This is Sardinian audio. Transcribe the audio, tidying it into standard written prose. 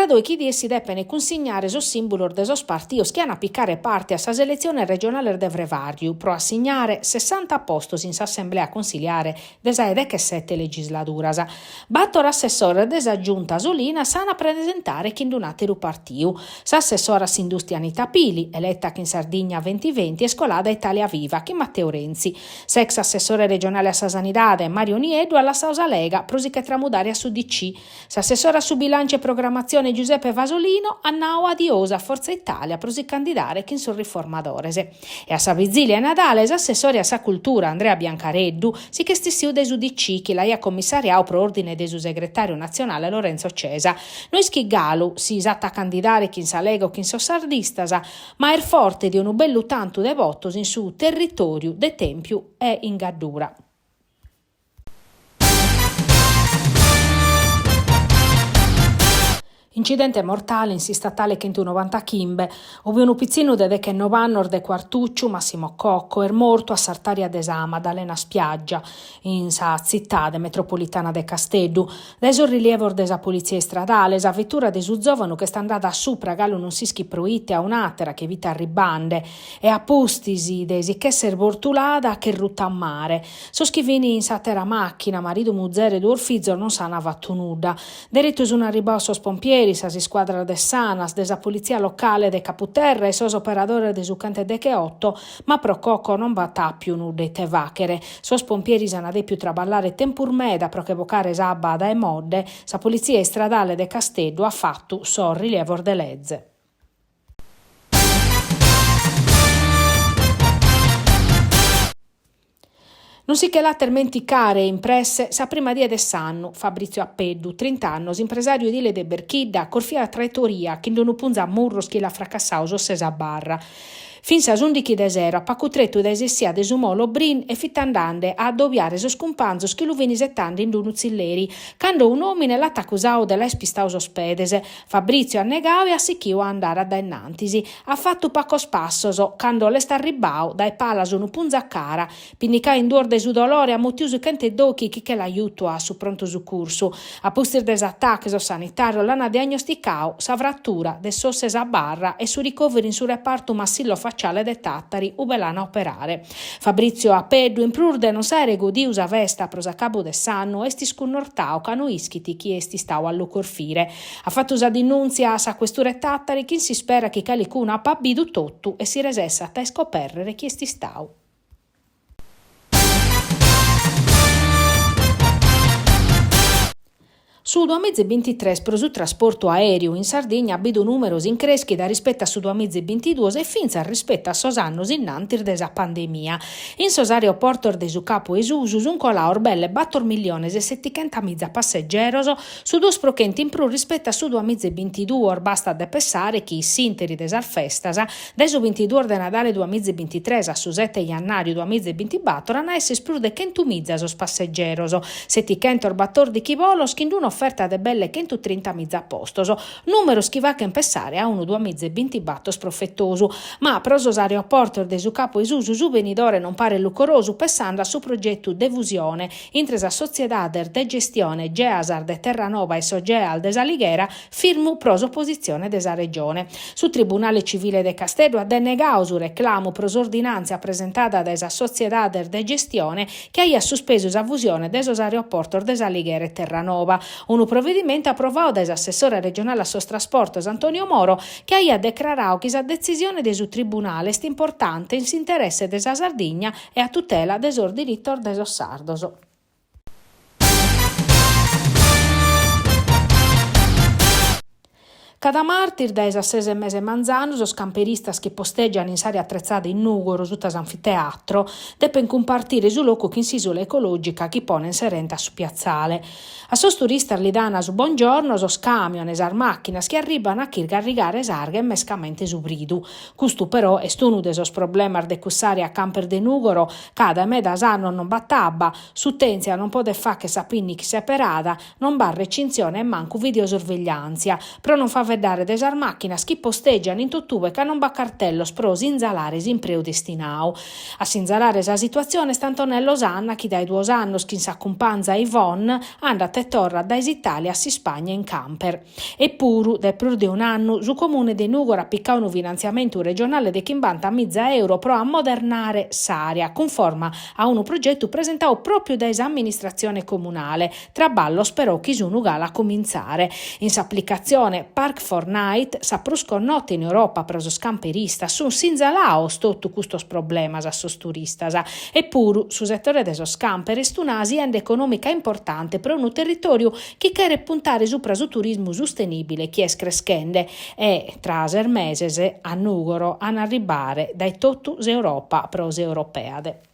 doichi dies si depene cunsignare sos sìmbulos de sos partios chi an a picare parte a sas eletziones regionales de frevarju pro assignare sessanta postos in s'assemblea consiliare de sa 'e dechesete legisladuras. Bator assessores de sa Giunta Solinas s'an a presentare chin d'un'àteru partiu. S'assessora a s'Indùstria Anita Pili, eleta chin Sardigna Ventiventi, est colada a Italia Viva chin Matteo Renzi. S'ex assessore regionale a sa Sanidade, Mario Nieddu, at lassadu sa Lega pro si che tramudare a s'UDC. S'assessore a su Bilànciu e Programmatzione Giuseppe Fasolino at nau adiosu a Forza Italia pro si candidare chin sos Riformadores. E a sa vizìlia 'e Nadale s'assessore a sa Cultura Andrea Biancareddu si ch'est essiu dae s'UDC chi l'aiat commissariau pro òrdine de su segretàriu natzionale Lorenzo Cesa. No ischit galu si s'at a candidare chin sa Lega o chin sos sardistas, ma est forte de unu bellu tantu de votos in su territòriu de Tèmpiu e in Gaddura. Incidente mortale in s'istatale chentunovantaghimbe, ube unu pitzinnu de dechenoe annos de Cuartùciu, Massimo Cocco, est mortu a s'artària de sa Madalena Spiaggia, in sa tzitade metropolitana de Casteddu. Dae sos rilievos de sa politzia istradale, sa vetura de su zòvanu ch'est andada a supra galu non s'ischit pro ite a un'àtera chi fit arribande e a pustis de si ch'esser bortulada ch'est ruta a mare. Sos chi fin in s'àtera màchina, maridu, muzere e duos fizos, non s'an fatu nudda. Deretu sun arribados sos pompieris, sas iscuadras de s'Anas, de sa politzia locale de Caputerra e sos operadores de su chentedecheoto, ma pro Cocco non b'at àpiu nudda ite fàchere. Sos pompieris an dèpiu traballare tempus meda pro che bocare s'abba dae modde, sa politzia istradale de Casteddu at fatu sos rilievos de leze. Non si che l'at a ismenticare in presse sa prima die de s'annu, Fabrizio Appeddu, trint'annos, impresàriu edile de Berchidda, corfiu a traitoria chin d'unu punzu a murros chi l'at fracassau s'ossu 'e sa barra. Fin sas ùndichi de sero, a pacu tretu dae s'essia de su molo Brin e fit andande a addobiare sos cumpanzos chi lu fin isetande in unu tzilleri, cando un'òmine l'at acusau de l'aer pistau sos pedes. Fabrizio at negau e at sichiu a andare a dae innantis. At fatu pacos passos, cando l'est arribbau dae palas unu punzu a cara. Pinnicau in duos dae su dolore, at mutiu su chentedoichi chi che l'at jutu a su prontu sucursu. A pustis de s'atacu sos sanitàrios l'ant diagnosticau sa fratura de s'ossu 'e sa barra e su ricòveru in su repartu massillo-faciale de Tàtari, ube l'ant a operare. Fabrizio Appeddu, in prus de non s'àere godiu sa festa pro s'acabu de s'annu, est iscunnortau ca no ischit chie est istau a lu corfire. At fatu sa dinùntzia a sa Questura 'e Tàtari chin s'ispera chi calicunu apat bidu totu e si resessat a iscopèrrere chie est istau. Su duamiza e bintitres pro su trasportu aèreu in Sardigna at bidu nùmeros in crèschida rispetu a su duamiza e bintiduos e fintzas rispetu a sos annos innantis de sa pandemia. In sos aeroportos de su Capu 'e Susu sunt colados belle bator milliones e setichentamiza passegeros, su duos pro chentu in prus rispetu a su duamiza e bintiduos, bastat de pessare chi s'ìnteri de sas festas, Dae su bintiduos de Nadale duamiza e bintitres a su sete jannàriu duamiza e bintibator an a esser prus de chentumiza sos passegeros, setichentosbatòrdichi bolos chin d'un'oferta de belle chentutrinta-miza postos, nùmeros chi fachent pessare a unu duamiza e bintibator profetosu. Ma pro sos aeroportos de su Capu 'e Susu su benidore non paret lucorosu pessande a su progetu de fusione intre sas sotziedades de gestione Geasar de Terranova e Sogeaal de S'Alighera, firmu pro s'opositzione de sa Regione. Su Tribunale Civile de Casteddu at denegadu su reclamu pro s'ordinàntzia presentada dae sas sotziedades de gestione chi aiat suspesu sa fusione de sos aeroportos de S'Alighera e Terranova. Unu provedimentu aprovadu dae s'assessore regionale a sos trasportos Antonio Moro chi aiat decraradu chi sa detzisione de su Tribunale est importante in s'interesse de sa Sardigna e a tutela de sos diritos de sos sardos. Cada martis dae sas ses e mesa 'e manzanu sos camperistas chi posteggian in s'area attrezzada in Nùgoro suta s'anfiteatro depen cumpartire su locu chin s'ìsula ecològica chi ponen serente a su piatzale. A sos turistas li dan su bongiorno sos camion e sas màchinas chi arriban a ch'isgarrigare s'arga e mescamente su bridu. Custu però est unu de sos problemas de cuss'area camper de Nùgoro ca dae medas annos non b'at abba, S'utèntzia non podet fàghere sa pìnnichi seperada, non b'at recintzione e mancu videosorvegliàntzia, pro non faeddare. faeddare de sas màchinas chi postègian in totue ca non b'at cartellos pro sinzalare s'impreu destinadu. A sinzalare sa situatzione est Antonello Sanna chi dae duos annos chin sa cumpanza Yvonne andat e torrat dae s'Itàlia a s'Ispagna in camper. Epuru, dae prus de un'annu, su Comune de Nùgoro at picadu unu finantziamentu regionale de chimbanta miza euro pro ammodernare s'àrea, cunforma a unu progetu presentadu pròpiu dae s'amministratzione comunale, traballos però chi sun galu a cumintzare. In s'aplicatzione Park for Night, sa prus connota in Europa pro sos camperistas, sunt sinzalados totu custos problemas a sos turistas. Epuru, su setore de sos camper est una sienda econòmica importante pro unu territòriu chi cheret puntare supra su turismu sustenìbile chi est creschende e, tra ses meses, a Nùgoro an a arribbare dae totu s'Europa pro s'Europeade.